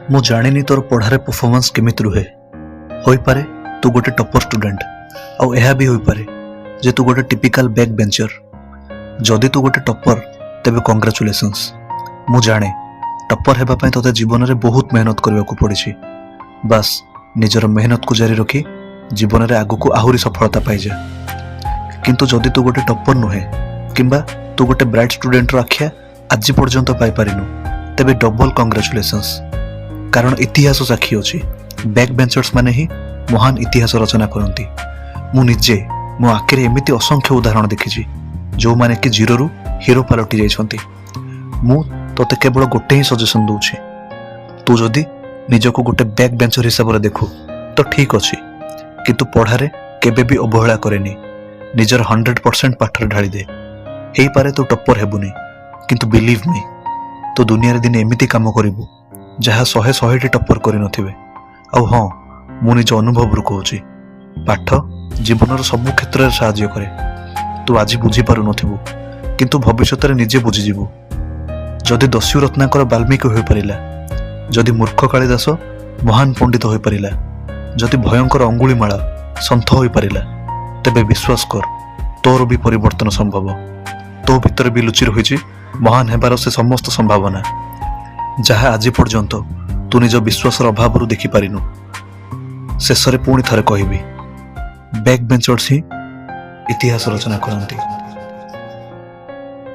ମୁଁ ଜାଣିନି ତୋର ପଢ଼ାରେ ପରଫର୍ମାନ୍ସ କେମିତି ରୁହେ। ହୋଇପାରେ ତୁ ଗୋଟେ ଟପର ଷ୍ଟୁଡେଣ୍ଟ, ଆଉ ଏହା ବି ହୋଇପାରେ ଯେ ତୁ ଗୋଟେ ଟିପିକାଲ ବ୍ୟାକ୍ ବେଞ୍ଚର। ଯଦି ତୁ ଗୋଟେ ଟପର, ତେବେ କଂଗ୍ରାଚୁଲେସନ୍ସ। ମୁଁ ଜାଣେ, ଟପର ହେବା ପାଇଁ ତୋତେ ଜୀବନରେ ବହୁତ ମେହନତ କରିବାକୁ ପଡ଼ିଛି। ବାସ୍, ନିଜର ମେହନତକୁ ଜାରି ରଖି ଜୀବନରେ ଆଗକୁ ଆହୁରି ସଫଳତା ପାଇଯା। କିନ୍ତୁ ଯଦି ତୁ ଗୋଟେ ଟପର ନୁହେଁ କିମ୍ବା ତୁ ଗୋଟେ ବ୍ରାଇଟ୍ ଷ୍ଟୁଡେଣ୍ଟର ଆଖ୍ୟା ଆଜି ପର୍ଯ୍ୟନ୍ତ ପାଇପାରିନୁ, ତେବେ ଡବଲ କଂଗ୍ରାଚୁଲେସନ୍ସ। କାରଣ ଇତିହାସ ସାକ୍ଷୀ ଅଛି, ବ୍ୟାକ୍ ବେଞ୍ଚର୍ସ ମାନେ ହିଁ ମହାନ ଇତିହାସ ରଚନା କରନ୍ତି। ମୁଁ ନିଜେ ମୋ ଆଖିରେ ଏମିତି ଅସଂଖ୍ୟ ଉଦାହରଣ ଦେଖିଛି, ଯେଉଁମାନେ କି ଜିରୋରୁ ହିରୋ ପାଲଟି ଯାଇଛନ୍ତି। ମୁଁ ତୋତେ କେବଳ ଗୋଟେ ହିଁ ସଜେସନ୍ ଦେଉଛି। ତୁ ଯଦି ନିଜକୁ ଗୋଟେ ବ୍ୟାକ୍ ବେଞ୍ଚର ହିସାବରେ ଦେଖୁ ତ ଠିକ୍ ଅଛି, କିନ୍ତୁ ପଢ଼ାରେ କେବେ ବି ଅବହେଳା କରେନି। ନିଜର 100% ପାଠରେ ଢାଳିଦେ। ହେଇପାରେ ତୁ ଟପ୍ପର ହେବୁନି, କିନ୍ତୁ ବିଲିଭ୍ ମି, ତୁ ଦୁନିଆରେ ଦିନେ ଏମିତି କାମ କରିବୁ ଯାହା ଶହେ ଶହେଟି ଟପ୍ପର କରିନଥିବେ। ଆଉ ହଁ, ମୁଁ ନିଜ ଅନୁଭବରୁ କହୁଛି, ପାଠ ଜୀବନର ସବୁ କ୍ଷେତ୍ରରେ ସାହାଯ୍ୟ କରେ। ତୁ ଆଜି ବୁଝିପାରୁନଥିବୁ, କିନ୍ତୁ ଭବିଷ୍ୟତରେ ନିଜେ ବୁଝିଯିବୁ। ଯଦି ଦସ୍ୟୁ ରତ୍ନାକର ବାଲ୍ମୀକି ହୋଇପାରିଲା, ଯଦି ମୂର୍ଖ କାଳିଦାସ ମହାନ ପଣ୍ଡିତ ହୋଇପାରିଲା, ଯଦି ଭୟଙ୍କର ଅଙ୍ଗୁଳିମାଳ ସନ୍ଥ ହୋଇପାରିଲା, ତେବେ ବିଶ୍ୱାସ କର, ତୋର ବି ପରିବର୍ତ୍ତନ ସମ୍ଭବ। ତୋ ଭିତରେ ବି ଲୁଚି ରହିଛି ମହାନ ହେବାର ସେ ସମସ୍ତ ସମ୍ଭାବନା, ଯାହା ଆଜି ପର୍ଯ୍ୟନ୍ତ ତୁ ନିଜ ବିଶ୍ୱାସର ଅଭାବରୁ ଦେଖିପାରିନୁ। ଶେଷରେ ପୁଣି ଥରେ କହିବି, ବ୍ୟାକ୍ ବେଞ୍ଚର୍ସ ହିଁ ଇତିହାସ ରଚନା କରନ୍ତି।